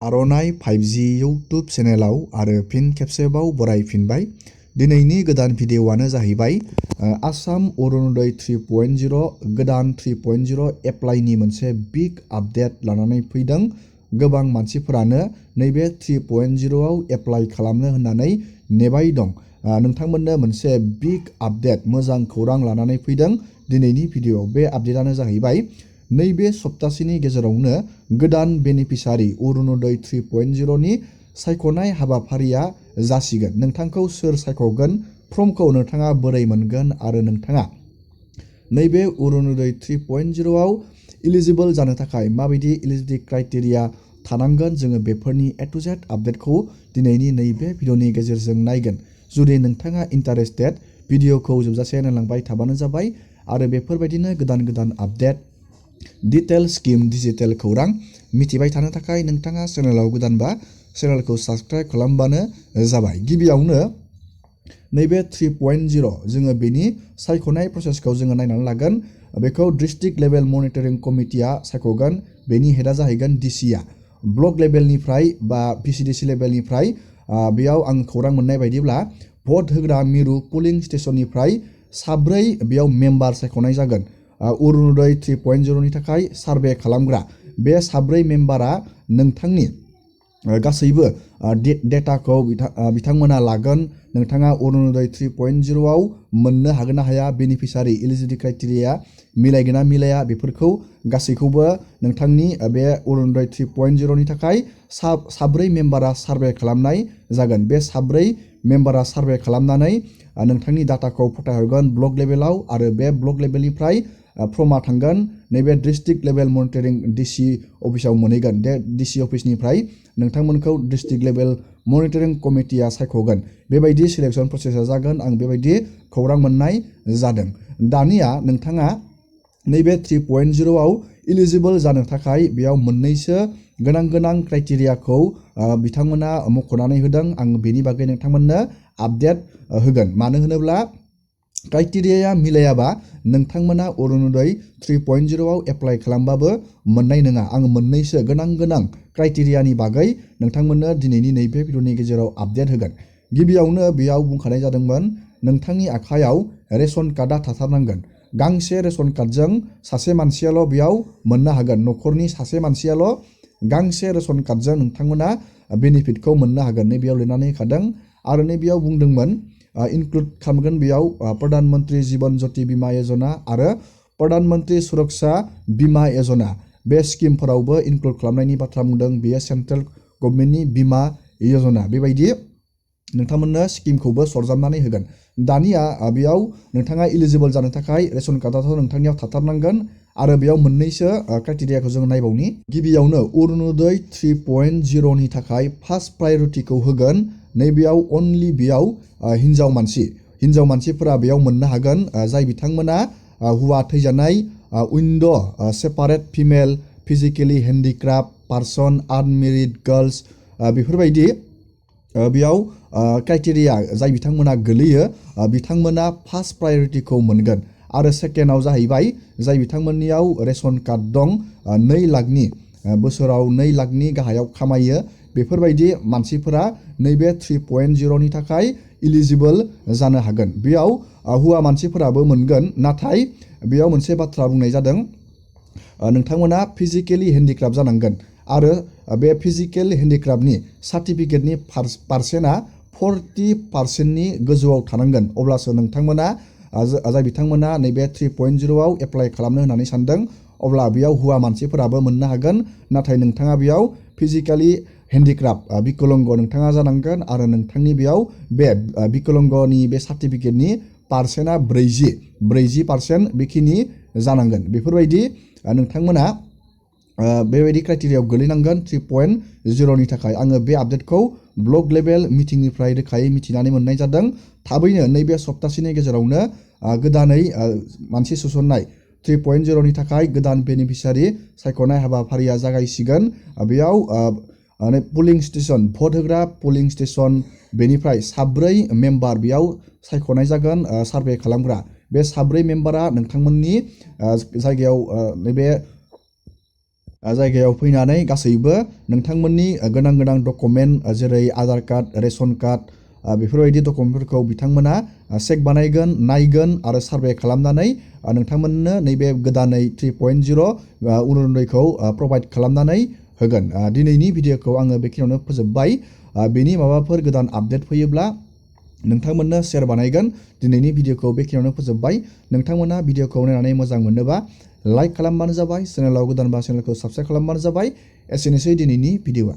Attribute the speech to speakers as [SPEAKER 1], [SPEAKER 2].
[SPEAKER 1] आर'नाइ 5G YouTube चेनेलाव आरो फिन खेबसेबाव बरायफिनबाय। दिनैनि गोदान भिडिअ'आनो जाहैबाय आसाम अरुणोदय 3.0 गोदान 3.0 एप्लाइनि मोनसे बिग आपडेट लानानै फैदों। गोबां मानसिफोरानो नैबे 3.0 आव एप्लाइ खालामनो होननानै नेबाय दं। नोंथांमोननो मोनसे बिग आपडेट मोजां खौरां लानानै फैदों दिनैनि भिडिअ'। बे आपडेटआनो जाहैबाय नैबे सप्तासेनि गेजेरावनो गोदान बेनिफिसारि अरुणोदय 3.0 नि सायख'नाय हाबाफारिया जासिगोन। नोंथांखौ सोर सायख'गोन, फर्मखौ नोंथाङा बोरै मोनगोन आरो नोंथाङा नैबे अरुणोदय 3.0 आव इलिजिबल जानो थाखाय माबायदि इलिजिबिलिटि क्राइटेरिया थानांगोन, जोङो बेफोरनि ए टु जेड आपडेटखौ दिनैनि नैबे भिडिअ'नि गेजेरजों नायगोन। जुदि नोंथाङा इन्टारेस्टेड, भिडिअ'खौ जोबजासे नायलांबाय थाबानो जाबाय आरो बेफोरबायदिनो गोदान गोदान आपडेट, डिटेल स्किम, डिजिटेल खौरां मिथिबाय थानो थाखाय नोंथाङा चेनेलाव गोदानबा चेनेलखौ साबस्क्राइब खालामबानो जाबाय। गिबियावनो नैबे 3.0 जोङो बेनि सायख'नाय प्रसेसखौ जोङो नायनानै लागोन। बेखौ डिस्ट्रिक्ट लेभेल मनिटरिं कमिटिया सायख'गोन। बेनि हेडआ जाहैगोन डिसिआ। ब्लक लेभेलनिफ्राय बा पिसिडिसि लेभेलनिफ्राय बेयाव आं खौरां मोननाय बायदिब्ला भट होग्रा मिरु पुलिं स्टेशननिफ्राय 4 बेयाव मेम्बार सायख'नाय जागोन। अरुणोदय 3.0 नि थाखाय सार्भे खालामग्रा बे 4 मेम्बारा नोंथांनि गासैबो डेटाखौ बिथांमोना लागोन। नोंथाङा अरुणोदय 3.0 आव मोननो हागोन ना हाया, बेनिफिसारि इलिजिबिलिटि क्राइटेरिया मिलायगोन ना मिलाया, बेफोरखौ गासैखौबो नोंथांनि बे अरुणोदय 3.0 नि थाखाय 4 मेम्बारा सार्भे खालामनाय जागोन। बे 4 मेम्बारा सार्भे खालामनानै नोंथांनि डाटाखौ फथायहरगोन ब्लक लेभेलाव आरो बे ब्लक लेभेलनिफ्राय फर्मा थांगोन नैबे डिस्ट्रिक्ट लेभेल मनिटरिं डिसि अफिसाव मोनहैगोन। बे डिसि अफिसनिफ्राय नोंथांमोनखौ डिस्ट्रिक्ट लेभेल मनिटरिं कमिटिया सायख'गोन। बेबायदि सिलेक्सन प्रसेसा जागोन। आं बेबायदि खौरां मोननाय जादों। दानिया नोंथाङा नैबे 3.0 आव इलिजिबल जानो थाखाय बेयाव मोननैसो गोनां क्राइटेरियाखौ बिथांमोना मख'नानै होदों। आं बेनि बागै नोंथांमोननो आपडेट होगोन। मानो होनोब्ला क्राइटेरियाया मिलायाबा नोंथांमोना अरुणोदय 3.0 आव एप्लाइ खालामबाबो मोननाय नङा। आं मोननैसो गोनां क्राइटेरियानि बागै नोंथांमोननो दिनैनि नैबे भिडिअ'नि गेजेराव आपडेट होगोन। गिबियावनो बेयाव बुंखानाय जादोंमोन नोंथांनि आखायाव रेशन कार्डआ थाथारनांगोन। गांसे रेशन कार्डजों सासे मानसियाल' बेयाव मोननो हागोन। न'खरनि सासे मानसियाल' गांसे रेशन कार्डजों नोंथांमोना बेनिफिटखौ मोननो हागोन। नैबेयाव लिरनानै होखादों आरो नैबेयाव बुंदोंमोन इनक्लुड खालामगोन बेयाव प्रधान मन्त्रि जीवन ज्योति बीमा योजना आरो प्रधान मन्त्रि सुरक्षा बीमा योजना। बे स्किमफोरावबो इनक्लुड खालामनायनि बाथ्रा बुंदों। बेयो सेन्ट्रेल गभर्नमेन्टनि बीमा योजना। बेबायदि नोंथांमोननो स्किमखौबो सरजाबनानै होगोन। दानिया बेयाव नोंथाङा इलिजिबल जानो थाखाय रेशन कार्डआथ' नोंथांनियाव थाथारनांगोन आरो बेयाव मोननैसो क्राइटेरियाखौ जों नायबावनि। गिबियावनो अरुणोदय 3.0 नि थाखाय फार्स्ट प्रायरिटिखौ होगोन। नैबेयाव अनलि बेयाव हिन्जाव मानसिफोरा बेयाव मोननो हागोन जाय बिथांमोना हौवा थैजानाय, widow' separate female, physically handicapped person, unmarried girls, बेफोरबायदि बेयाव क्राइटेरिया जाय बिथांमोना गोलैयो बिथांमोना फार्स्ट प्रायरिटिखौ मोनगोन। आरो सेकेन्डआव जाहैबाय जाय बिथांमोननियाव रेशन कार्ड दं, 2 लाखनि बोसोराव 2 लाखनि गाहायाव खामायो, बेफोरबायदि मानसिफोरा नैबे 3.0 नि थाखाय इलिजिबल जानो हागोन। बेयाव हौवा मानसिफोराबो मोनगोन, नाथाय बेयाव मोनसे बाथ्रा बुंनाय जादों नोंथांमोना फिजिकेलि हेन्डिक्राफ्ट जानांगोन आरो बे फिजिकेल हेन्डिक्राफ्टनि सार्टिफिकेटनि पार्सेन्टआ 40%नि गोजौआव थानांगोन। अब्लासो नोंथांमोना जाय बिथांमोना नैबे 3.0 आव एप्लाइ खालामनो होननानै सानदों, अब्ला बेयाव हौवा मानसिफोराबो मोननो हागोन। नाथाय नोंथाङा बेयाव फिजिकेलि हेन्डिक्राफ्ट बिकलंग नोंथाङा जानांगोन आरो नोंथांनि बेयाव बे बिकलंगनि बे सार्टिफिकेटनि पार्सेन्टआ 40% बेखिनि जानांगोन। बेफोरबायदि नोंथांमोना बेबायदि क्राइटेरियायाव गोलैनांगोन 3.0 नि थाखाय। आङो बे आपडेटखौ ब्लक लेभेल मिटिंनिफ्राय रोखायै मिथिनानै मोननाय जादों। थाबैनो नैबे सप्तासेनि गेजेरावनो गोदानै मानसि सोसननाय 3.0 नि थाखाय गोदान बेनिफिसारि सायख'नाय हाबाफारिया जागायसिगोन। बेयाव पुलिं स्टेशन, भट होग्रा पुलिं स्टेशन, बेनिफ्राय 4 मेम्बार बेयाव सायख'नाय जागोन सार्भे खालामग्रा। बे 4 मेम्बारा नोंथांमोननि जायगायाव नैबे जायगायाव फैनानै गासैबो नोंथांमोननि गोनां डकुमेन्ट जेरै आधार कार्ड रेशन कार्ड बेफोरबायदि डकुमेन्टफोरखौ बिथांमोना चेक बानायगोन नायगोन आरो सार्भे खालामनानै नोंथांमोननो नैबे गोदानै 3.0 अरुनदयखौ प्रभाइड खालामनानै होगोन। दिनैनि भिडिअखौ आङो बेखिनियावनो फोजोबबाय। बेनि माबाफोर गोदान आपडेट फैयोब्ला नोंथांमोननो शेयार बानायगोन। दिनैनि भिडिअखौ बेखिनियावनो फोजोबबाय। नोंथांमोना भिडिअखौ नायनानै मोजां मोनोबा लाइक खालामबानो जाबाय, चेनेलाव गोदानबा चेनेलखौ साबस्क्राइब खालामबानो जाबाय। एसेनोसै दिनैनि भिडिअआ।